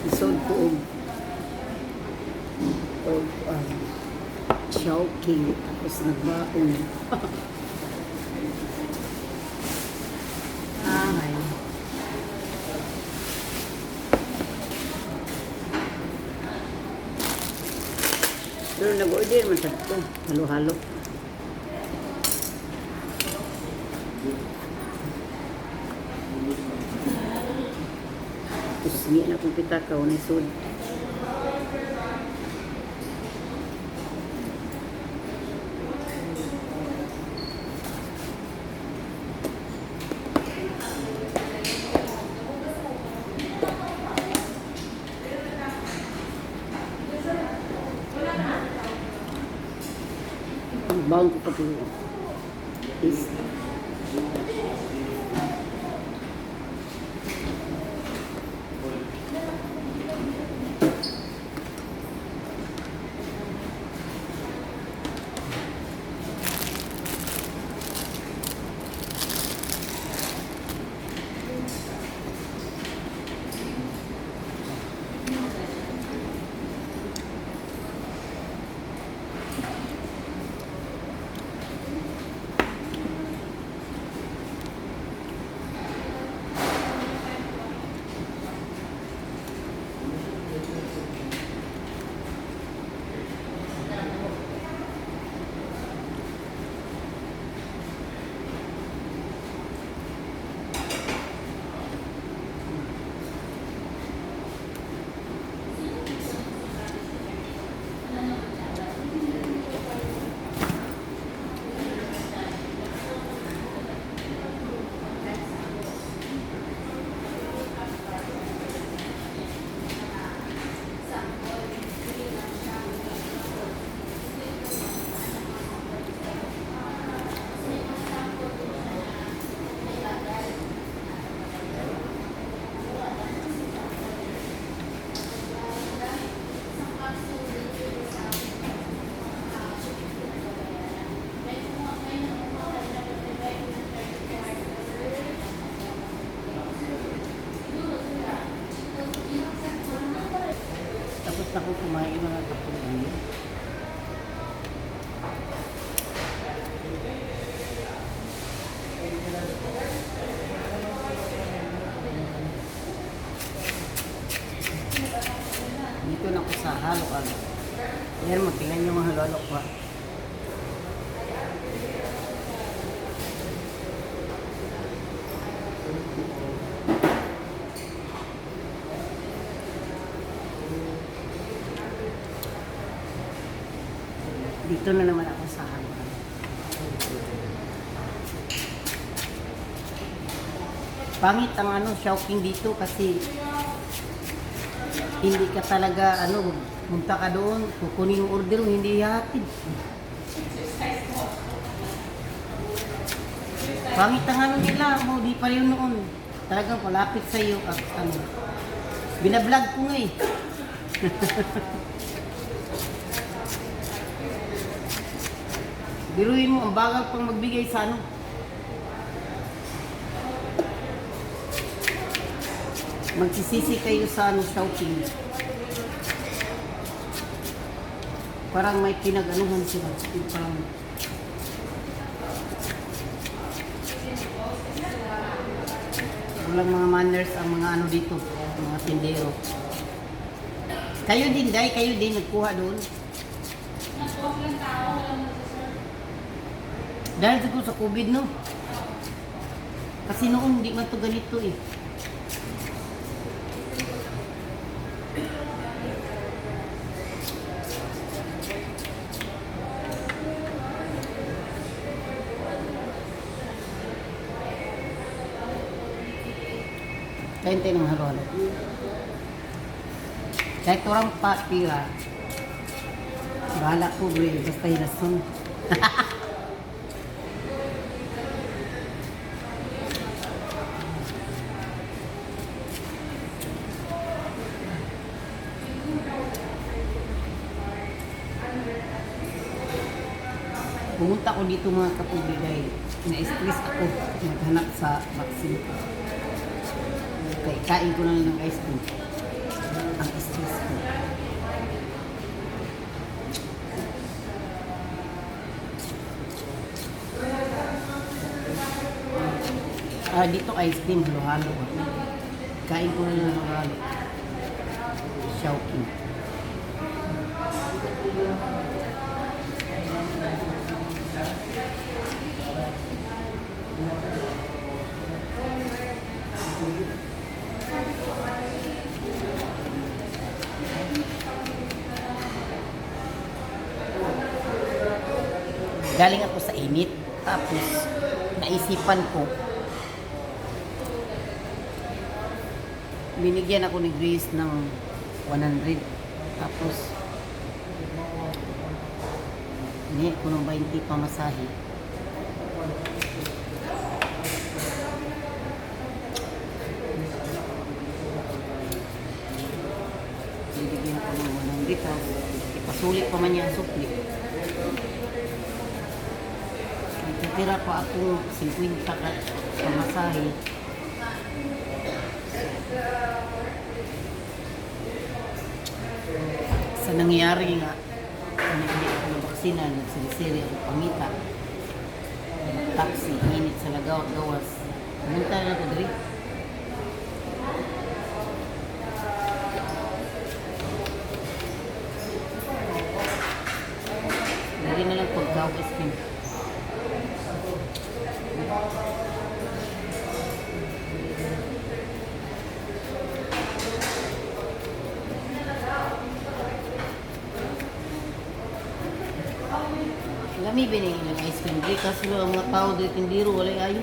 Isod ko og Chowking, tapos nagbaon. Ay. Pero nag-order man sa to, halo-halo. Tapos hindi na akong pitakaw ni sud. Baon ko pati is Tapos na ako kumain, mga kapugi. Dito na ako sa halo-halo. Ayan mo, tingnan niyo mga halo-halo ko, ah. Dito na naman ako sa halo-halo. Pangit ang ano, shopping dito kasi hindi ka talaga ano, punta ka doon, kukunin yung order mo, hindi ihatid. Pangit ang ano nila, mo, di pa rin noon. Talagang palapit sa iyo at ano. Binablog ko nga eh. Biruin mo, ang bagal pang magbigay sa ano. Magsisisi kayo sa ano, shopping. Parang may pinag-anuhan sila. Yung parang walang mga manners ang mga ano dito, mga tindero. Kayo din, Day, kayo din nagkuha doon. Dahil siguro sa COVID, no? Kasi noon, hindi man to ganito eh. Kain tayo ng halo-halo. Kahit orang pa, pira. Bahala ko, bro. Basta hinasun. Pumunta ko dito, mga kapugi, dahil na-stress ako maghanap sa vaccine ko. Kaya kain ko na lang ng ice cream. Ah, dito ice cream, halo-halo. Kain ko na lang halo-halo. Shouking. Galing ako sa init. Tapos, naisipan ko, binigyan ako ni Grace ng 100. Tapos, hindi ko ng 20 pamasahe. Binigyan ko ng 100. Tapos, ipasulit pa man niya ang sukli. Nagtitira pa ako 50 ka pamasahe. Sa nangyari nga, kung hindi ako nabaksina, nagsirisiri ako pangita. Taxi, init sa lagaw at gawas. Pumunta na ako diri. Diri na lang pagkaw ice cream. Lami ba na ilang ice cream diri? Kaso lang ang mga tao diri tindiro, walay ayo.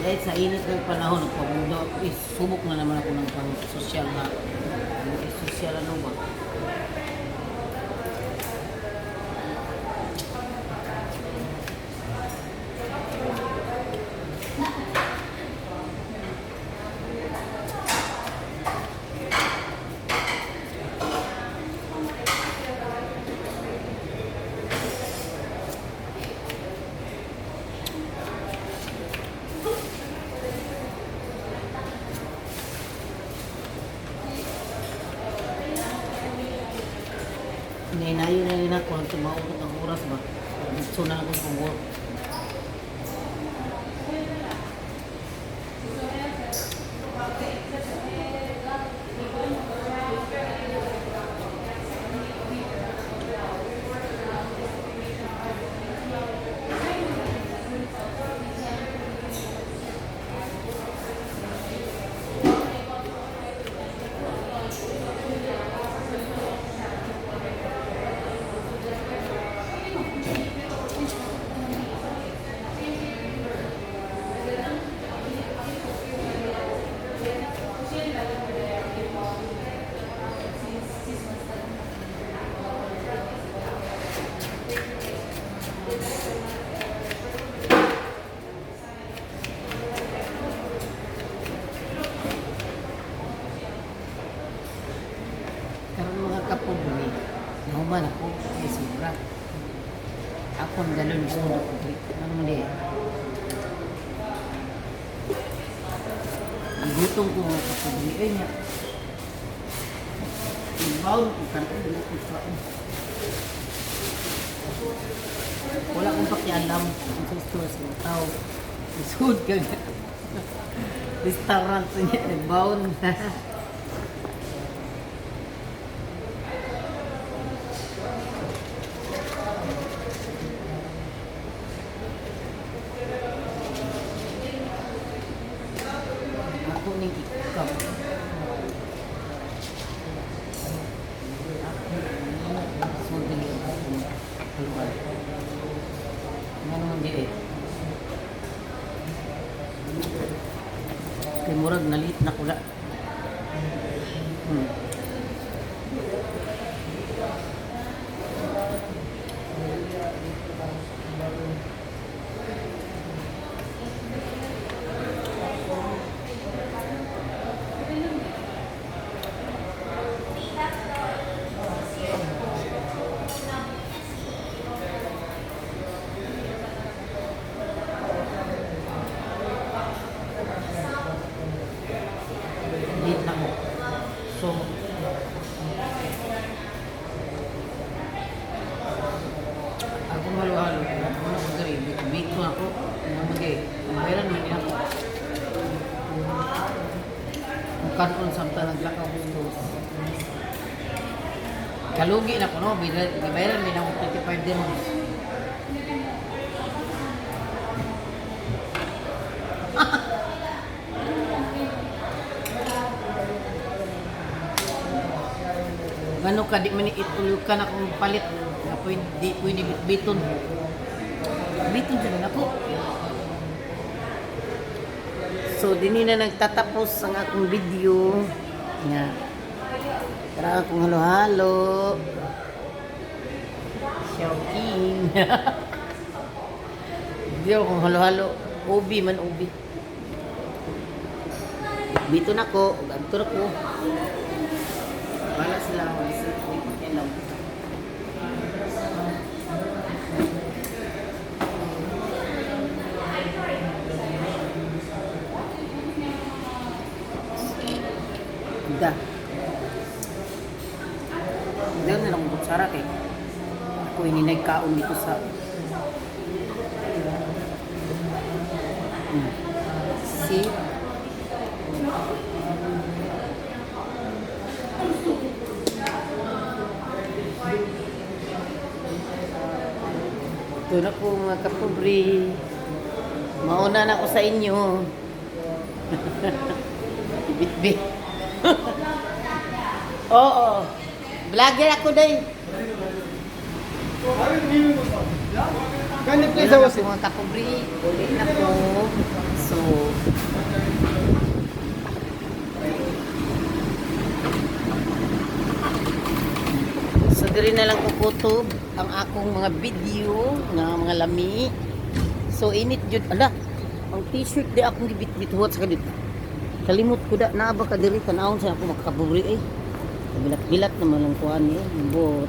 Dahil sa init ng panahon, nagpamundo ako, eh, subok na naman ako ng pang sosyal na, eh, sosyal ano ba? Hinayo na rin ako, ang tumaubot ang oras ba? Gusto na lang ako work. Karon, mga kapobre, nahuman ako, ay sobra. Ako ang galon gusto na ko. Ano mo di? Ang gutom ko, mga kapobre, ay nga. Ibawon ko karon wala ko kaon. Wala akong pakialam kung sa store sa mga tao. Isud ka nga. Restaurant niya, nagbaon na. Ako ning ikaw. So, dili ako haluan. Nga naman di eh. Kay murag nalit na kula. Kanon samtang naglakaw gusto. Kalugi na ko, no? Gibayaran din ako 25 dirhams. Ngano ka di man ni itulog ka na kung palit na pwede, di pwede bitbiton. Biton jud na ako. So dinhi na nagtatapos ang akong video. Nga. Tara akong halo-halo. Shouting. Video akong halo-halo. Ubi man ubi. Biton ako, ug adto na ko. Wala sila, wala sila ko ipakialam. Da. Daw na lang kutsara kay ako ini nagkaon dito sa. See? Ito na po, mga kapobre. Mauna na ako sa inyo. Bitbit. Oo. Vlogger ako day. Can you please Ito have na a po, seat? mga kapobre. Uli na po. So, diri na lang ko kutob ang akong mga video nga mga lami. So init jud, ala. Ang T-shirt di akong gibitbit huwat sa kadit. Kalimot ko da naa ba ka diri tan-awon sa ako, mga kapobre eh. Bilat-bilat naman ang kuan eh. Bot.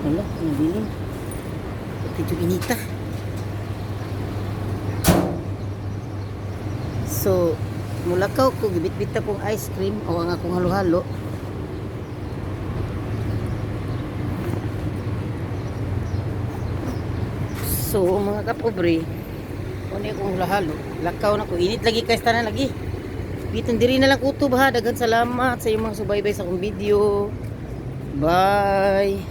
Wala, nabilin. Pati jud inita. So, mulakaw ko, gibitbit akong ice cream o ang akong halo-halo. So, mga kapobre, ano akong halo-halo. Lakaw na ko. Init lagi kay tanan lagi. Biton diri na lang kutob ha. Daghan salamat sa iyong mga subaybay sa akong video. Bye.